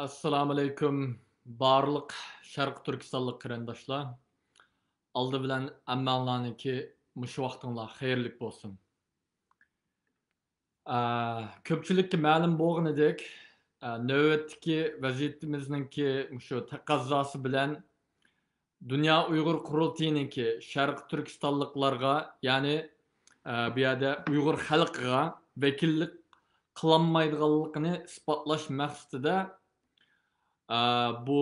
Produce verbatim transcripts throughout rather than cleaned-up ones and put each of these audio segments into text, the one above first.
ئەسسالامۇئەلەيكۇم، بارلىق شەرقىي تۈركىستانلىق قېرىنداشلار. ئالدى بىلەن ھەممەڭلارنىڭكى مۇشۇ ۋاقتىڭلار خەيرلىك بولسۇن. ئە، كۆپچىلىككە مەلۇم بولغىنىدەك، ئە، نۆۋەتتىكى ۋەزىيىتىمىزنىڭكى مۇشۇ تەقەززاسى بىلەن دۇنيا ئۇيغۇر قۇرۇلتىيىنىڭكى شەرقىي تۈركىستانلىقلارغا، يەنى، ئە، بۇ يەردە ئۇيغۇر خەلقىگە ۋەكىللىك قىلالمايدىغانلىقىنى ئىسپاتلاش مەقسىتىدە، ئە، بۇ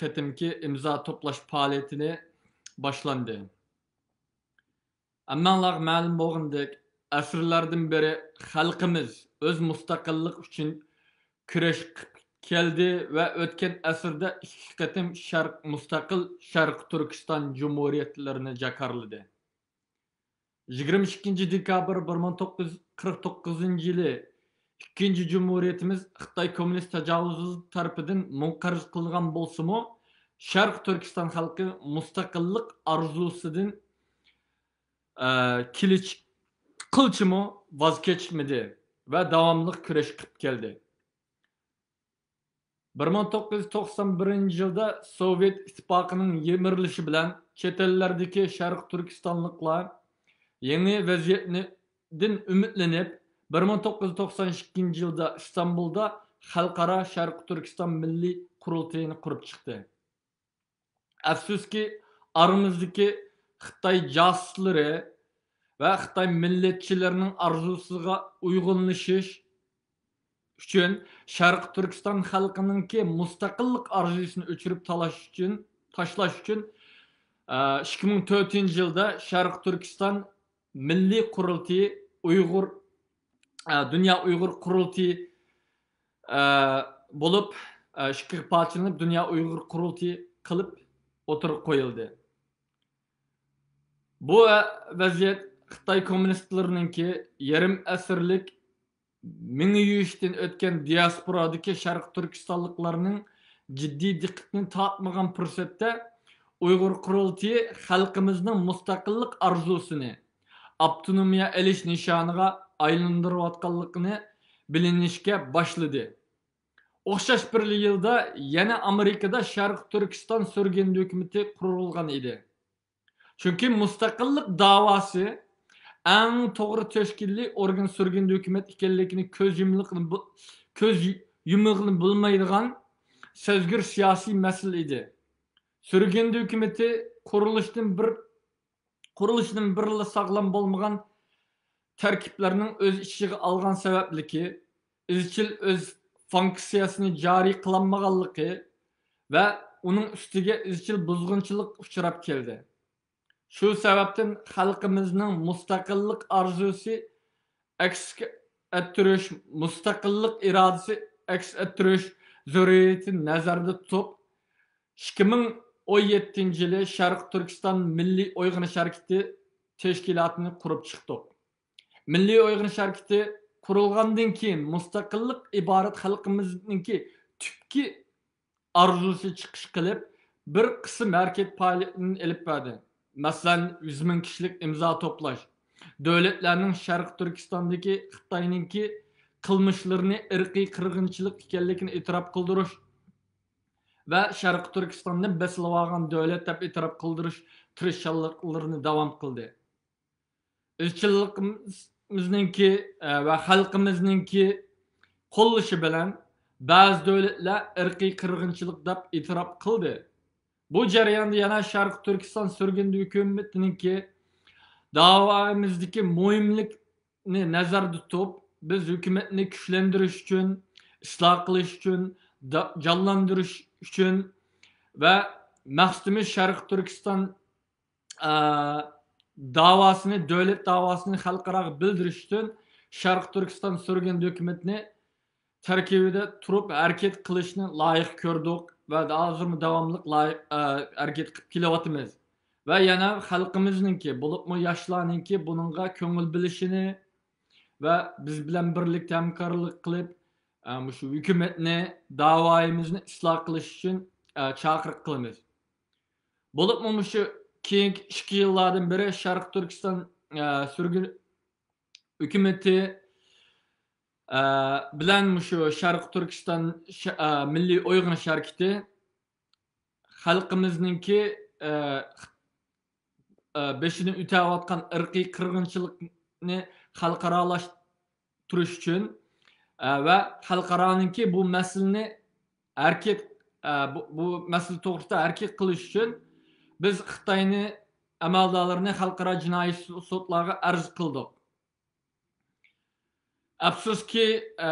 قېتىمقى ئىمزا توپلاش پائالىيىتىنى باشلاندى. ھەممەڭلارغا مەلۇم بولغىنىدەك، ئەسىرلەردىن بېرى خەلقىمىز ئۆز مۇستەقىللىقى ئۈچۈن كۈرەش قىلىپ كەلدى ۋە ئۆتكەن ئەسىردە ئىككى قېتىم شەرق، مۇستەقىل شەرقىي تۈركىستان جۇمھۇرىيەتلىرىنى جاكارلىدى. يىگىرمە ئىككىنچى دېكابىر بىر مىڭ توققۇز يۈز قىرىق توققۇزىنچى يىلى ئىككىنچى جۇمھۇرىيىتىمىز خىتاي كوممۇنىست تاجاۋۇزى تەرىپىدىن مۇنقەرز قىلىنغان بولسىمۇ، شەرقىي تۈركىستان خەلقى مۇستەقىللىق ئارزۇسىدىن، ئە، كىلىچ-، قىلچىمۇ ۋاز كەچمىدى ۋە داۋاملىق كۈرەش قىلىپ كەلدى. بىر مىڭ توققۇز يۈز توقسان بىرىنچى يىلدا سوۋېت ئىتتىپاقىنىڭ يىمىرىلىشى بىلەن چەت ئەللەردىكى شەرقىي تۈركىستانلىقلار يېڭى ۋەزىيەتدىن ئۈمىدلىنىپ، بىر مىڭ توققۇز يۈز توقسان ئىككىنچى يىلدا ئىستانبۇلدا خەلقئارا شەرقىي تۈركىستان مىللىي قۇرۇلتىيىنى قۇرۇپ چىقتى. ئەپسۇسكى، ئارىمىزدىكى خىتاي جاسۇسلىرى ۋە خىتاي مىللەتچىلىرىنىڭ ئارزۇسىغا ئۇيغۇنلىشىش ئۈچۈن، شەرقىي تۈركىستان خەلقىنىڭكى مۇستەقىللىق ئارزۇسىنى ئۆچۈرۈپ تالاش ئۈچۈن، تاشلاش ئۈچۈن، ئىككى مىڭ تۆتىنچى يىلدا شەرقىي تۈركىستان مىللىي قۇرۇلتىيى ئۇيغۇر، دۇنيا ئۇيغۇر قۇرۇلتىيى بولۇپ، ئىككىگە پارچىلىنىپ، دۇنيا ئۇيغۇر قۇرۇلتىيى قىلىپ ئوتتۇرىغا قويۇلدى. بۇ ۋەزىيەت خىتاي كوممۇنىستلىرىنىڭكى يېرىم ئەسىرلىك مېڭە يۇيۇشتىن ئۆتكەن دىياسپورادىكى شەرقىي تۈركىستانلىقلارنىڭ جىددىي دىققىتىنى تارتمىغان پۇرسەتتە، ئۇيغۇر قۇرۇلتىيى خەلقىمىزنىڭ مۇستەقىللىق ئارزۇسىنى ئاپتونومىيە ئېلىش نىشانىغا ئايلاندۇرۇۋاتقانلىقىنى بىلىنىشكە باشلىدى. ئوخشاش بىر يىلدا يەنە ئامېرىكىدا شەرقىي تۈركىستان سۈرگۈندە ھۆكۈمىتى قۇرۇلغان ئىدى. چۈنكى مۇستەقىللىق داۋاسى ئەڭ توغرا تەشكىلىي ئورگان سۈرگۈندە ھۆكۈمەت ئىكەنلىكىنى كۆز يۇمۇلغىلى بو-، كۆز يۇمۇلغىلى بولمايدىغان سەزگۈر سىياسىي مەسىلە ئىدى. سۈرگۈندە ھۆكۈمىتى قۇرۇلۇشتىن بىر، قۇرۇلۇشىدىن بىرلا ساغلام بولمىغان تەركىبلەرنىڭ ئۆز ئىچىگە ئالغان سەۋەبلىكى، ئىزچىل ئۆز فۇنكسىيەسىنى جارى قىلالمىغانلىقى ۋە ئۇنىڭ ئۈستىگە ئىزچىل بۇزغۇنچىلىق ئۇچراپ كەلدى. شۇ سەۋەبتىن خەلقىمىزنىڭ مۇستەقىللىق ئارزۇسى ئەكس ئەتتۈرۈش، مۇستەقىللىق ئىرادىسى ئەكس ئەتتۈرۈش زۆرۈرىيىتىنى نەزەردە تۇتۇپ، ئىككى مىڭ ئون يەتتىنچى يىلى شەرقىي تۈركىستان مىللىي ئويغىنىش ھەرىكىتى تەشكىلاتىنى قۇرۇپ چىقتۇق. مىللىي ئويغىنىش ھەرىكىتى قۇرۇلغاندىن كېيىن، مۇستەقىللىق ئىبارەت خەلقىمىزنىڭكى تۈپكى ئارزۇسى چىقىش قىلىپ، بىر قىسىم ھەرىكەت پائالىيىتىنى ئېلىپ بەردى. مەسىلەن، يۈز مىڭ كىشىلىك ئىمزا توپلاش، دۆلەتلەرنىڭ شەرقىي تۈركىستاندىكى خىتاينىڭكى قىلمىشلىرىنى ئىرقىي قىرغىنچىلىق ئىكەنلىكىنى ئېتىراپ قىلدۇرۇش ۋە شەرقىي تۈركىستاننى بېسىۋالغان دۆلەت دەپ ئېتىراپ قىلدۇرۇش تىرىشچانلىقلىرىنى داۋام قىلدى. ئىزچىللىقىمىزنىڭكى، ئە، ۋە خەلقىمىزنىڭكى قوللىشى بىلەن بەزى دۆلەتلەر ئىرقىي قىرغىنچىلىق دەپ ئېتىراپ قىلدى. بۇ جەرياندا يەنە شەرقىي تۈركىستان سۈرگۈندە ھۆكۈمىتىنىڭكى داۋايىمىزدىكى مۇھىملىقنى نەزەردە تۇتۇپ، بىز ھۆكۈمەتنى كۈچلەندۈرۈش ئۈچۈن، ئىسلاھ قىلىش ئۈچۈن، دا-، جانلاندۇرۇش ئۈچۈن ۋە مەقسىتىمىز شەرقىي تۈركىستان ئە، داۋاسىنى، دۆلەت داۋاسىنى خەلقئاراغا بىلدۈرۈش ئۈچۈن شەرقىي تۈركىستان سۈرگۈندە ھۆكۈمىتىنى تەركىبىدە تۇرۇپ ھەرىكەت قىلىشنى لايىق كۆردۇق ۋە ھازىرمۇ داۋاملىق لايىق، ئە، ھەرىكەت قىلىپ كېلىۋاتىمىز. ۋە يەنە خەلقىمىزنىڭكى، بولۇپمۇ ياشلارنىڭكى بۇنىڭغا كۆڭۈل بۆلۈشىنى ۋە بىز بىلەن بىرلىكتە ھەمكارلىق قىلىپ، ئە، مۇشۇ ھۆكۈمەتنى، داۋايىمىزنى ئىسلاھ قىلىش ئۈچۈن، ئە، چاقىرىق قىلىمىز. بولۇپمۇ مۇشۇ كېيىنكى ئىككى يىللاردىن بېرى شەرقىي تۈركىستان، ئە، سۈرگۈن ھۆكۈمىتى، ئە، بىلەن مۇشۇ شەرقىي تۈركىستان شە-، ئە، مىللىي ئويغىنىش ھەرىكىتى خەلقىمىزنىڭكى، ئە، ئە، بېشىدىن ئۆتەۋاتقان ئىرقىي قىرغىنچىلىقنى خەلقئارالاشتۇرۇش ئۈچۈن، ئە، ۋە خەلقئارانىڭكى بۇ مەسىلىنى ھەرىكەت، ئە، بۇ، بۇ مەسىلە توغرىسىدا ھەرىكەت قىلىش ئۈچۈن بىز خىتاينى، ئەمەلدارلىرىنى خەلقئارا جىنايى سو-، سوتلارغا ئەرز قىلدۇق. ئەپسۇسكى، ئە،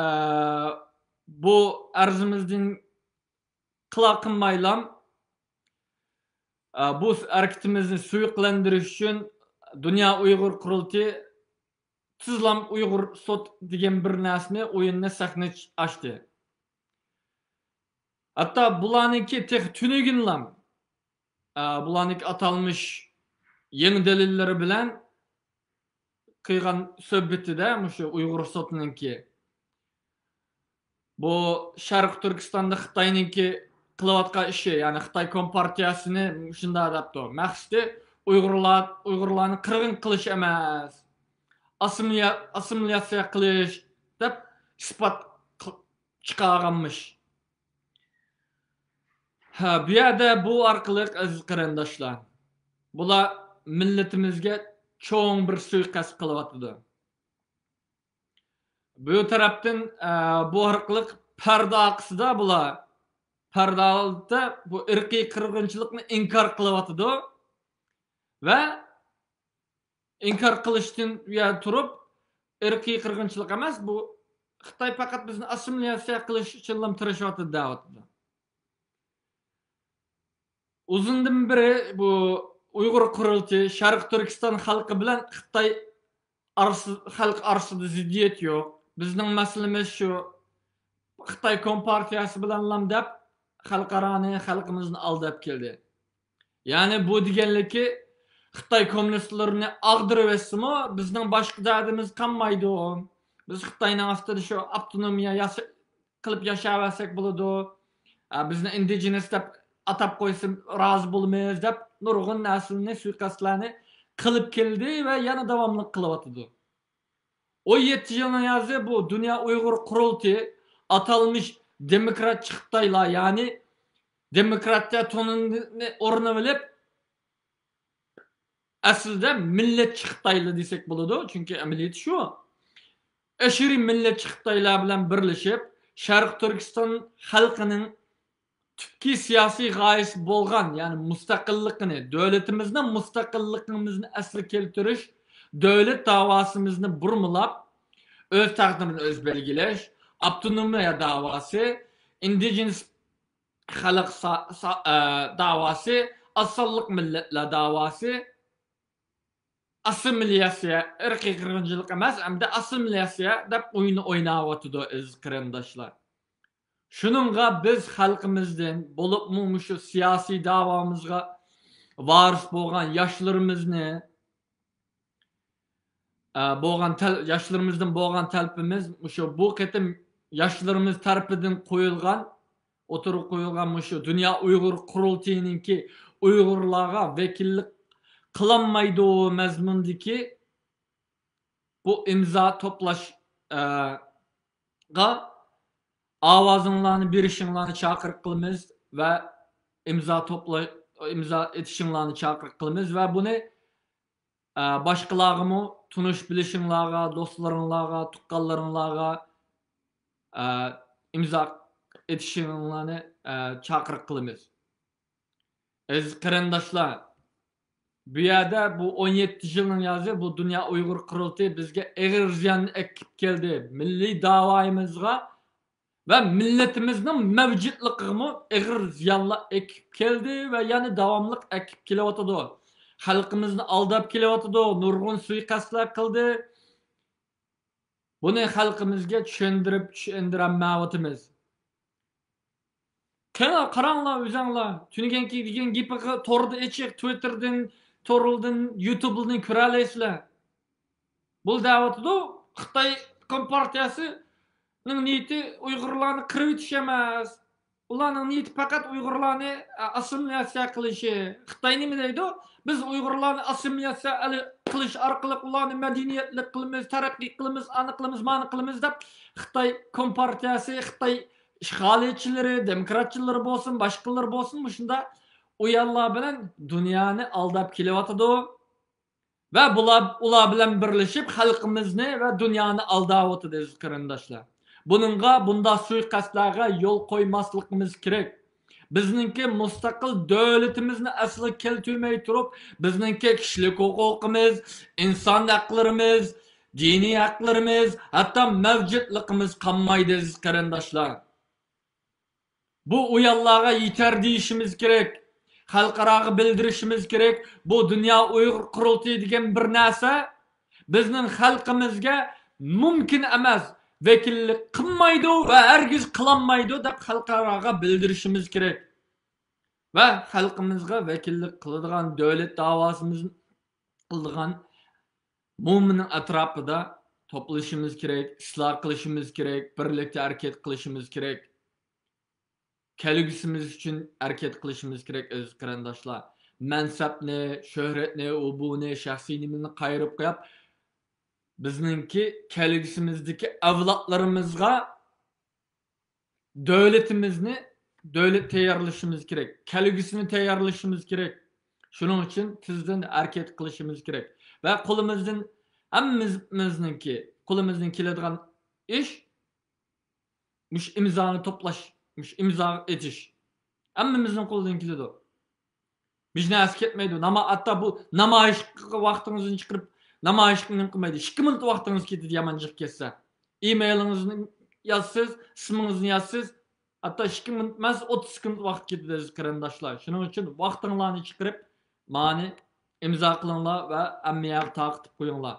بۇ ئەرزىمىزدىن قىلا قىلمايلام، ئە، بۇ ھەرىكىتىمىزنى سۇيۇقلەندۈرۈش ئۈچۈن دۇنيا ئۇيغۇر قۇرۇلتىيى تېزلام ئۇيغۇر سوت دېگەن بىر نەرسىنى، ئويۇننى سەھنە ئاچتى. ھەتتا بۇلارنىڭكى تېخى تۈنۈگۈنلام، ئە، بۇلارنىڭكى ئاتالمىش يېڭى دەلىللىرى بىلەن قىلغان سۆھبىتىدە مۇشۇ ئۇيغۇر سوتىنىڭكى، بۇ شەرقىي تۈركىستاندا خىتاينىڭكى قىلىۋاتقان ئىشى، يەنى خىتاي كومپارتىيەسىنى شۇنداق دەپتۇ. مەقسىتى ئۇيغۇرلار، ئۇيغۇرلارنى قىرغىن قىلىش ئەمەس، ئاسسىمىليا-، ئاسسىمىلياتسىيە قىلىش دەپ ئىسپات قىل-، چىقارغانمىش. ھە، بۇ يەردە بۇ ئارقىلىق، ئەزىز قېرىنداشلار، بۇلار مىللىتىمىزگە چوڭ بىر سۇيىقەست قىلىۋاتىدۇ. بۇ تەرەپتىن، ئە، بۇ ئارقىلىق پەردە ئارقىسىدا بۇلار، پەردە ئالدىدا بۇ ئىرقىي قىرغىنچىلىقنى ئىنكار قىلىۋاتىدۇ ۋە ئىنكار قىلىشتىن يا تۇرۇپ، ئىرقىي قىرغىنچىلىق ئەمەس، بۇ خىتاي پەقەت بىزنى ئاسسىمىلياتسىيە قىلىش ئۈچۈنلا تىرىشىۋاتىدۇ دەۋاتىدۇ. ئۇزۇندىن بېرى بۇ ئۇيغۇر قۇرۇلتىيى شەرقىي تۈركىستان خەلقى بىلەن خىتاي ئارىسى-، خەلقى ئارىسىدا زىددىيەت يوق. بىزنىڭ مەسىلىمىز شۇ، خىتاي كومپارتىيەسى بىلەنلام دەپ خەلقئارانى، خەلقىمىزنى ئالداپ كەلدى. يەنى بۇ دېگەنلىكى، خىتاي كوممۇنىستلىرىنى ئاغدۇرۇۋەتسىمۇ، بىزنىڭ باشقا دەردىمىز قالمايدۇ. بىز خىتاينىڭ ئاستىدا شۇ ئاپتونومىيە ياسا-، قىلىپ ياشاۋەرسەك بولىدۇ. ئە، بىزنى ئىندىجېنىس دەپ ئاتاپ قويسا رازى بولىمىز دەپ نۇرغۇن نەرسىلەرنى، سۇيىقەستلەرنى قىلىپ كەلدى ۋە يەنە داۋاملىق قىلىۋاتىدۇ. ئون يەتتە يىلنىڭ يازى بۇ دۇنيا ئۇيغۇر قۇرۇلتىيى ئاتالمىش دېموكراتچى خىتايلار، يەنى دېموكراتىيە تونىنى ئورنىۋېلىپ، ئەسلىدە مىللەتچى خىتايلار دېسەك بولىدۇ، چۈنكى ئەمەلىيىتى شۇ. ئەشىرىي مىللەتچى خىتايلار بىلەن بىرلىشىپ، شەرقىي تۈركىستان خەلقىنىڭ تۈپكى سىياسىي غايىسى بولغان، يەنى مۇستەقىللىقىنى، دۆلىتىمىزنىڭ مۇستەقىللىقىمىزنى ئەسلىگە كەلتۈرۈش، دۆلەت داۋاسىمىزنى بۇرمىلاپ، ئۆز تەقدىرىنى ئۆزى بەلگىلەش، ئاپتونومىيە داۋاسى، ئىندىجېنىس خەلق سا-، سا-، ئە، داۋاسى، ئاز سانلىق مىللەتلەر داۋاسى، ئاسسىمىلياتسىيە، ئىرقىي قىرغىنچىلىق ئەمەس، ئەمدى ئاسسىمىلياتسىيە دەپ ئويۇن ئويناۋاتىدۇ، ئەزىز قېرىنداشلار. شۇنىڭغا بىز خەلقىمىزدىن، بولۇپمۇ مۇشۇ سىياسىي داۋامىزغا ۋارىس بولغان ياشلىرىمىزنى، ئە، بولغان تەل-، ياشلىرىمىزدىن بولغان تەلىپىمىز مۇشۇ، بۇ قېتىم ياشلىرىمىز تەرىپىدىن قويۇلغان، ئوتتۇرىغا قويۇلغان مۇشۇ دۇنيا ئۇيغۇر قۇرۇلتىيىنىڭكى ئۇيغۇرلارغا ۋەكىللىك قىلالمايدۇ مەزمۇندىكى بۇ ئىمزا توپلاش، ئە، غا ئاۋازىڭلارنى بېرىشىڭلارنى چاقىرىق قىلىمىز ۋە ئىمزا توپلا-، ئىمزا ئېتىشىڭلارنى چاقىرىق قىلىمىز ۋە بۇنى، ئە، باشقىلارغىمۇ تونۇش بىلىشىڭلارغا، دوستلىرىڭلارغا، تۇغقانلىرىڭلارغا، ئە، ئىمزا ئېتىشىڭلارنى، ئە، چاقىرىق قىلىمىز. ئەزىز قېرىنداشلار، بۇ يەردە بۇ ئون يەتتە يىلنىڭ يازى بۇ دۇنيا ئۇيغۇر قۇرۇلتىيى بىزگە ئېغىر زىياننى ئەكىپ كەلدى. مىللىي داۋايىمىزغا ۋە مىللىتىمىزنىڭ مەۋجۇتلۇقىغىمۇ ئېغىر زىيانلار ئەكىپ كەلدى ۋە يەنە داۋاملىق ئەكىپ كېلىۋاتىدۇ. خەلقىمىزنى ئالداپ كېلىۋاتىدۇ، نۇرغۇن سۇيىقەستلەر قىلدى. بۇنى خەلقىمىزگە چۈشەندۈرۈپ، چۈشەندۈرەلمەيۋاتىمىز. قېنى، قاراڭلار ئۆزۈڭلار. تۈنۈگۈنكى دېگەن گېپى توردا ئېچىق، تىۋىتتېردىن، تورلىدىن، يۇتۇبلىدىن كۆرەلەيسىلەر. بۇ دەۋاتىدۇ، خىتاي كومپارتىيەسىنىڭ نىيىتى ئۇيغۇرلارنى قىرىۋېتىش ئەمەس. ئۇلارنىڭ نىيىتى پەقەت ئۇيغۇرلارنى، ئە، ئاسسىمىلياتسىيە قىلىشى. خىتاي نېمە دەيدۇ؟ بىز ئۇيغۇرلارنى ئاسسىمىلياتسىيە ئەل-، قىلىش ئارقىلىق ئۇلارنى مەدەنىيەتلىك قىلىمىز، تەرەققىي قىلىمىز، ئانى قىلىمىز، مانى قىلىمىز دەپ خىتاي كومپارتىيەسى، خىتاي ئىشغالىيەتچىلىرى، دېموكراتچىلىرى بولسۇن، باشقىلىرى بولسۇن، مۇشۇنداق ئۇيانلار بىلەن دۇنيانى ئالداپ كېلىۋاتىدۇ. ۋە بۇلار، ئۇلار بىلەن بىرلىشىپ خەلقىمىزنى ۋە دۇنيانى ئالداۋاتىدۇ، ئەزىز قېرىنداشلار. بۇنىڭغا، بۇنداق سۇيىقەستلەرگە يول قويماسلىقىمىز كېرەك. بىزنىڭكى مۇستەقىل دۆلىتىمىزنى ئەسلىگە كەلتۈرمەي تۇرۇپ، بىزنىڭكى كىشىلىك ھوقۇقىمىز، ئىنسان ھەقلىرىمىز، دىنىي ھەقلىرىمىز، ھەتتا مەۋجۇتلۇقىمىز قالمايدۇ، ئەزىز قېرىنداشلار. بۇ ئۇيانلارغا يېتەر دېيىشىمىز كېرەك. خەلقئاراغا بىلدۈرۈشىمىز كېرەك. بۇ دۇنيا ئۇيغۇر قۇرۇلتىيى دېگەن بىر نەرسە بىزنىڭ خەلقىمىزگە مۇمكىن ئەمەس، ۋەكىللىك قىلمايدۇ ۋە ھەرگىز قىلالمايدۇ دەپ خەلقئاراغا بىلدۈرۈشىمىز كېرەك. ۋە خەلقىمىزغا ۋەكىللىك قىلىدىغان، دۆلەت داۋاسىمىزنى قىلىدىغان مۇمىننىڭ ئەتراپىدا توپلىشىمىز كېرەك، ئىسلاھ قىلىشىمىز كېرەك، بىرلىكتە ھەرىكەت قىلىشىمىز كېرەك. كەلگۈسىمىز ئۈچۈن ھەرىكەت قىلىشىمىز كېرەك، ئەزىز قېرىنداشلار. مەنسەپنى، شۆھرەتنى، ئۇ بۇنى، شەخسىي نېمىنى قايرىپ قويۇپ، بىزنىڭكى كەلگۈسىمىزدىكى ئەۋلادلىرىمىزغا دۆلىتىمىزنى، دۆلەت تەييارلىشىمىز كېرەك، كەلگۈسىنى تەييارلىشىمىز كېرەك. شۇنىڭ ئۈچۈن تېزدىن ھەرىكەت قىلىشىمىز كېرەك. ۋە قولىمىزدىن، ھەممىمىزنىڭكى قولىمىزدىن كېلىدىغان ئىش مۇشۇ ئىمزانى توپلاش، مۇشۇ ئىمزا ئېتىش. ھەممىمىزنىڭ قولىدىن كېلىدۇ. ھېچ نەرسە كەتمەيدۇ. ناما-، ھەتتا بۇ نامايىشقا ۋاقتىڭىزنى چىقىرىپ، نامايىشقا نېمە قىلمايدۇ. ئىككى مىنۇت ۋاقتىڭىز كېتىدۇ، يامان جىق كەتسە. ئىمېيلىڭىزنى يازىسىز، ئىسمىڭىزنى يازىسىز. ھەتتا ئىككى مىنۇت ئەمەس، ئوتتۇز سېكۇنت ۋاقىت كېتىدۇ، ئەزىز قېرىنداشلار. شۇنىڭ ئۈچۈن ۋاقتىڭلارنى چىقىرىپ، مانى ئىمزا قىلىڭلار ۋە ھەممە يەرگە تارقىتىپ قويۇڭلار.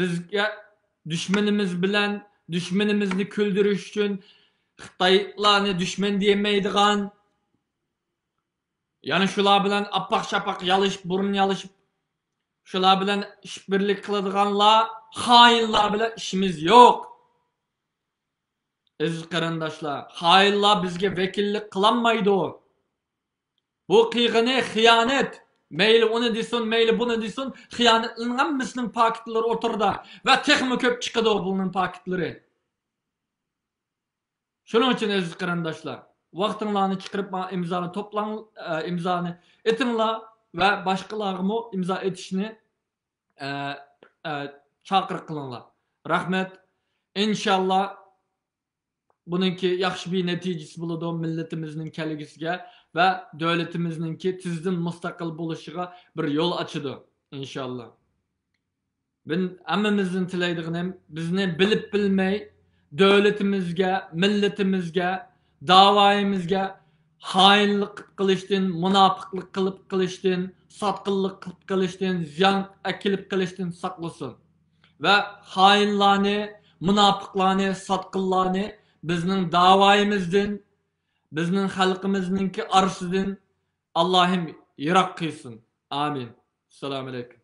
بىزگە دۈشمىنىمىز بىلەن، دۈشمىنىمىزنى كۈلدۈرۈش ئۈچۈن خىتايلارنى دۈشمەن دېيەلمەيدىغان، يەنى شۇلار بىلەن ئاپاق-چاپاق يالىشىپ، بۇرۇن يالىشىپ، شۇلار بىلەن ئىشبىرلىك قىلىدىغانلار، خائىنلار بىلەن ئىشىمىز يوق. ئەزىز قېرىنداشلار، خائىنلار بىزگە ۋەكىللىك قىلالمايدۇ. بۇ قىلغىنى خىيانەت. مەيلى ئۇنى دېسۇن، مەيلى بۇنى دېسۇن، خىيانەتنىڭ ھەممىسىنىڭ پاكىتلىرى ئوتتۇرىدا ۋە تېخىمۇ كۆپ چىقىدۇ بۇنىڭ پاكىتلىرى. شۇنىڭ ئۈچۈن، ئەزىز قېرىنداشلار، ۋاقتىڭلارنى چىقىرىپ ماڭا ئىمزانى توپلاڭ، ئە، ئىمزانى ئېتىڭلار ۋە باشقىلارغىمۇ ئىمزا ئېتىشنى، ئە، ئە، چاقىرىق قىلىڭلار. رەھمەت. ئىنشاللا بۇنىڭكى ياخشى بىر نەتىجىسى بولىدۇ، مىللىتىمىزنىڭ كەلگۈسىگە ۋە دۆلىتىمىزنىڭكى تېزدىن مۇستەقىل بولۇشىغا بىر يول ئاچىدۇ، ئىنشاللا. بىن-، ھەممىمىزدىن تىلەيدىغىنىم، بىزنى بىلىپ بىلمەي دۆلىتىمىزگە، مىللىتىمىزگە، داۋايىمىزگە خائىنلىق قىلىشتىن، مۇناپىقلىق قىلىپ قىلىشتىن، ساتقىنلىق قىلىپ قىلىشتىن، زىيان ئەكېلىپ قىلىشتىن ساقلىسۇن. ۋە خائىنلارنى، مۇناپىقلارنى، ساتقىنلارنى بىزنىڭ داۋايىمىزدىن، بىزنىڭ خەلقىمىزنىڭكى ئارىسىدىن ئاللاھىم يىراق قىلسۇن. ئامىن. ئەسسالامۇ ئەلەيكۇم.